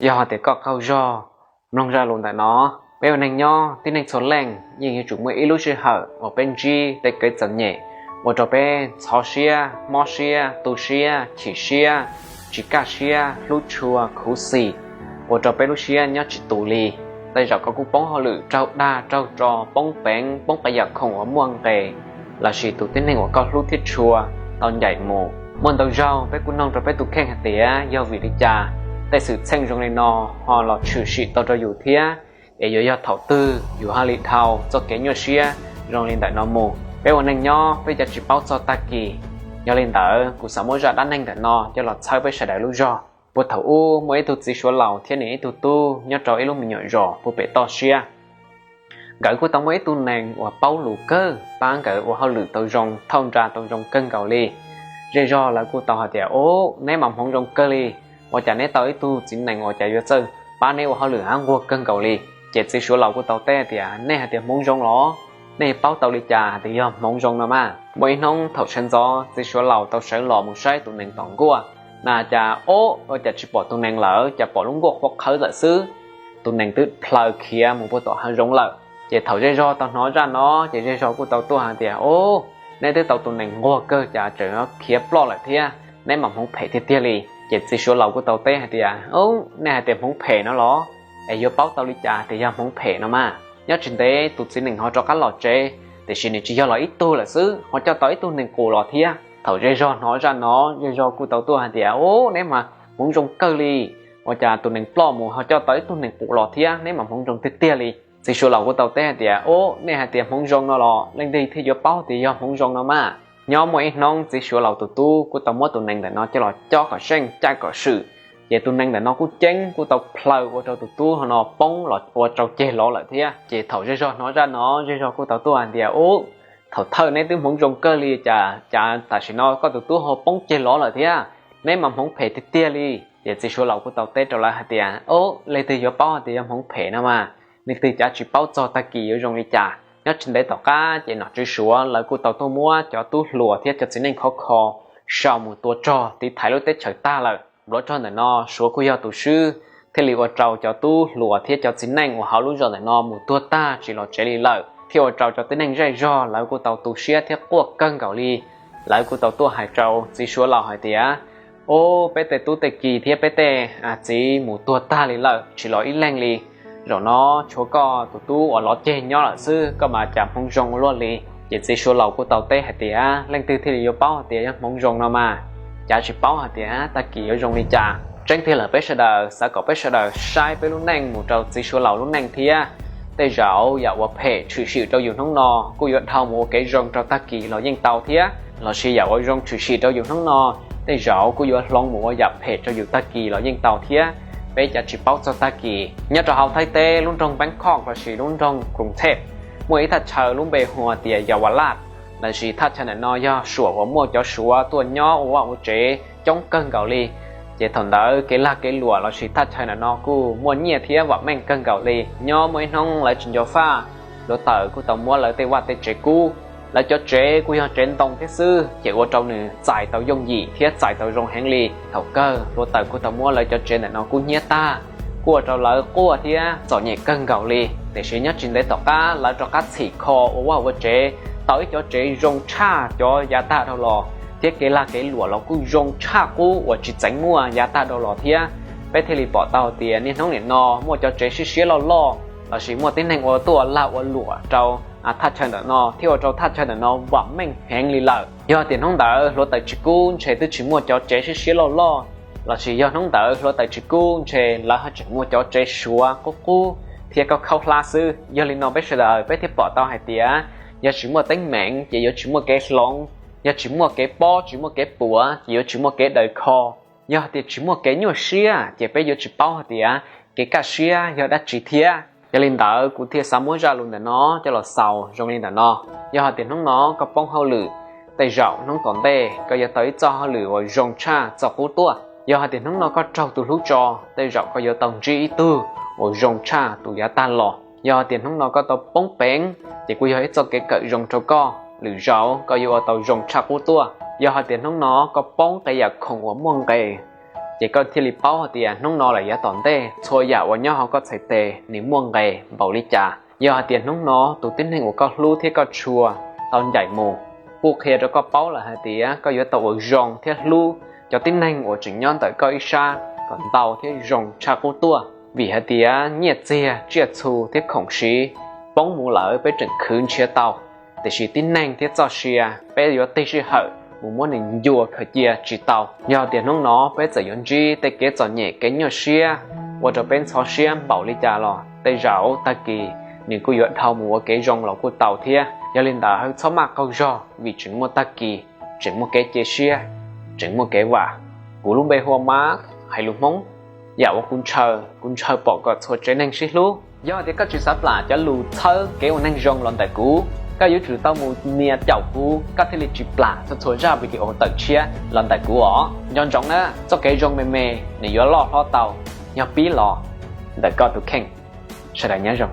Yog hais tias koj qaug zog mloog zaj lus ntawm no, peb ua neeg nyob tib neeg txhua leej yeej yuav tsum muaj ib lub sij hawm uas peb ntsib tej kev txom nyem ua rau peb ntxhov siab, mob siab, tu siab, chim siab, tsis kaj siab, hlub tshua, khuv xim, ua rau peb lub siab nyob tsis tus li. Tej zaum koj kuj poob hauj lwm raug dag raug tso, poob peev, poob qee yam khoom uas muaj nqis, lossis tus tib neeg uas koj hlub thiab tshua tau ncaim mus. Muaj ntau zaug peb kuj noog rau peb tus kheej hais tias yog vim li cas tej xwm txheej zoo li no ho los tshwm sim tau rau yus thiab, es yuav yog thaum twg yus ho li dhau txoj kev nyuaj siab zoo li ntawm no mus. Peb ua neeg nyob peb cov tsis paub txog tag kis, yog li ntawd kuv xav muab zaj dab neeg ntawm no coj los txhawb peb sawv daws lub zog. Puag thaum ub muaj ib tug txiv Suav laus thiab nws ib tug tub nyob rau ib lub me nyuam zos puag pem toj siab. Nkawd kuj tau muaj ib tug nees uas paub lus kawg pab nkawd ua hauj lwm tau zoo, thauj nra tau zoo kawg nkaus li. Zej zog lawv kuj tau hais tias, Ub, neb mas hmoov zoo kawg li, ua cas neb tau ib tug txiv nees uas cas yuav txawj pab neb ua hauj lwm hab nquag kawg nkaus li? Ces txiv Suav laus kuj tau teb tias, Nej hais tias hmoov zoo los? Nej paub tau li cas hais tias yog hmoov zoo no mas? Muaj ib hnub thaum sawv ntxov txiv Suav laus tau sawv los mus saib tus nees tom nkuaj, na cas, Ub, ua cas tsis pom tus nees lawm, cas pom lub nkuaj qhuav qhawv lawm xwb. Tus nees twb plhaw khiav mus puag tom hav zoov lawm. Ces thaum zej zog tau hnov zaj no ces zej zog kuj tau tuaj hais tias, Ub, neb twb tau tus nees nquag kawg cas tseem khiav ploj lawm thiab, neb mas hmoov phem tiag tiag li. Ces txiv Suav laus kuj tau teb hais tias, Ub, nej hais tias hmoov phem no los? Es yuav paub tau li cas tias yog hmoov phem no mas? Nyob tsis ntev tus txiv nees ho rov qab los tsev, tiam sis nws tsis yog los ib tug lawm xwb, ho coj tau ib tug nees qus los thiab. Thaum zej zog hnov zaj no, zej zog kuj tau tuaj hais tias, Ub, neb mas hmoov zoo kawg li, ua cas tus nees ploj mus ho coj tau ib tug nees qus los thiab, neb mas hmoov zoo tiag tiag li. Txiv Suav laus kuj tau teb hais tias, Ub, nej hais tias hmoov zoo no los? Leej twg thiaj yuav paub tias yog hmoov zoo no mas? Nyob muaj ib hnub txiv Suav laus tus tub kuj tau muab tus nees ntawm no coj los cob kom seej caij kom swm. Ces tus nees ntawm no kuj ceeb kuj tau plhaw ua rau tus tub ho no poob los ua rau ceg lov lawm thiab. Ces thaum zej zog hnov zaj no, zej zog kuj tau tuaj hais tias, Ub, thaum thawj neb twb hmoov zoo kawg li cas, cas tam sim no koj tus tub ho poob ceg lov lawm thiab, neb mas hmoov phem tiag tiag li. Ces txiv Suav laus kuj tau teb rau lawv hais tias, Ub, leej twg yuav paub hais tias yog hmoov phem no mas? Leej twg cav tsis paub txog tag kis yuav zoo li cas. Nyob tsis ntev tom qab ces nom tswv Suav lawv kuj tau tuaj muab cov tub hluas thiab cov txiv neej khov kho sau mus tua rog tiv thaiv lub teb chaws tag lawm. Npluav rog ntawm no Suav kuj yog tus swb, thiaj li ua rau cov tub hluas thiab cov txiv neej uas hauv lub zos ntawm no mus tuag tag tsis los tsev li lawm, thiaj ua rau cov tib neeg zej zog lawv kuj tau tu siab thiab quaj kawg nkaus li. Lawv kuj tau tuaj hais rau txiv Suav laus hais tias, Ub, peb tej tub tej ki thiab peb tej txiv mus tuag tag li lawm tsis los ib leeg li. Zaum no tshuav koj tus tub uas lov ceg nyob lawm xwb, koj mas cas hmoov zoo ua luaj li. Ces txiv Suav laus kuj tau teb hais tias, Leej twg thiaj li yuav paub hais tias yog hmoov zoo no mas? Cav tsis paub hais tias tag kis yuav zoo li cas. Tseeb tiag lawm peb sawv daws xav kom peb sawv daws saib peb lub neej mus rau txiv Suav laus lub neej thiab. Tej zaum yam uas phem tshwm sim rau yus hnub no kuj yuav dhau mus ua kev zoo rau tag kis los yeej tau thiab, lossis yam uas zoo tshwm sim rau yus hnub no tej zaum kuj yuav hloov mus ua yam phem rau yus tag kis los yeej tau thiab. Peb cav tsis paub txog tag kis. Nyob rau hauv Thaib teb lub nroog Bangkok lossis lub nroog Kruv Thej, muaj ib thaj chaw lub npe hu tias Yawalaj, lossis thaj chaw ntawm no yog saum uas muaj cov Suav tuaj nyob ua vaj ua tsev coob kawg nkaus li. Ces thaum ntawd kev lag kev luam lossis thaj chaw ntawm no kuj muaj nyiaj thiab vam meej kawg nkaus li. Nyob muaj ib hnub lawv tsis nco faj, hluav taws kuj tau muab lawv tej vaj tej tsev kub. Lawv cov tsev kuj yog tsev ntoo thiab xwb, ces ua rau nws txais tau yooj yim thiab txais tau zoo heev li. Thaum kawg hluav taws kuj tau muab lawv cov tsev ntawm no kub hnyiab tag, kuj ua rau lawv quaj thiab txom nyem kawg nkaus li. Tiam sis nyob tsis ntev tom qab lawv rov qab txhim kho ua vaj ua tsev, tau ib cov tsev zoo tshaj cov yav tag dhau los, thiab kev lag kev luam los kuj zoo tshaj qub uas tsis txeev muaj yav tag dhau los thiab. Peb thiaj li pom tau tias niaj hnub nim no muaj cov tsev siab siab loj loj, lossis muaj tib neeg ua tuaj lag ua luam rau thaj chaw ntawm no thiab ua rau thaj chaw ntawm no vam meej heev li lawm. Yog tias hnub ntawd hluav taws tsis kub ntshe twb tsis muaj cov tsev siab siab loj loj, lossis yog hnub ntawd hluav taws tsis kub ntshe lawv ho tseem muaj cov tsev Suav qub qub thiab khaub khaub hlab xwb. Yog li no peb sawv daws peb thiaj pom tau hais tias yog tsis muaj teeb meem ces yuav tsis muaj kev hloov, yog tsis muaj kev pob tsis muaj kev puam ces yuav tsis muaj kev daws kho, yog hais tias tsis muaj kev nyuaj siab ces peb yuav tsis paub hais tias kev kaj siab yog dab tsi thiab. Yog li ntawd kuv thiaj xav muab zaj lus ntawm no coj los xaus zoo li ntawm no. Yog hais tias hnub no koj poob hauj lwm, tej zaum hnub tom ntej koj yuav tau ib txoj hauj lwm uas zoo tshaj txoj qub tuaj. Yog hais tias hnub no koj raug tus hlub tso, tej zaum koj yuav tau ntsib ib tug uas zoo tshaj tus yav tag los. Yog hais tias hnub no koj tau poob peev, ces kuj yog ib txoj kev kawm zoo rau koj, lwm zaus koj yuav ua tau zoo tshaj qub tuaj. Yog hais tias hnub no koj poob qee yam khoom uas muaj nqis, Ces koj thiaj li paub hais tias hnub no los yav tom ntej txhua yam uas nyob hauv koj txhais tes nws muaj nqis npaum li cas. Yog hais tias hnub no tus tib neeg uas koj hlub thiab koj tshua tau ncaim mus, kuj qhia rau koj paub lawm hais tias koj yuav tau ua zoo thiab hlub cov tib neeg uas tseem nyob ntawm koj ib sab kom ntau thiab zoo tshaj qub tuaj. Vim hais tias nyiaj txiag tsiaj txhu thiab khoom siv poob mus lawm peb tseem khwv nrhiav tau, tiam sis tib neeg thiab txoj sia peb yuav tig sij hawm mus muab nws ncua khaws cia tsis tau. Yog tias hnub no peb txawm yuav ntsib tej kev txom nyem kev nyuaj siab ua rau peb ntxhov siab npaum li cas los tej zaum tag kis nws kuj yuav dhau mus ua kev zoo los kuj tau thiab. Yog li ntawd txhob maj qaug zog vim tseem muaj tag kis, tseem muaj kev cia siab, tseem muaj kev vam. Kuv lub npe hu ua Mab, hais lus Hmoob. Yam uas kuv ntshaw, kuv ntshaw pom kom txhua tsev neeg sib hlub. Yog tias koj tsis xav plam cov lus txhawb kev ua neeg zoo los ntawm kuv, koj yuav tsum tau mus nias caum kuv koj thiaj li tsis plam txhua txhua zaj video tawm tshiab los ntawm kuv os. Nco ntsoov na, txoj kev zoo me me nws yuav loj hlob tau yog pib los ntawm koj tus kheej. Sawv daws nyob zoo.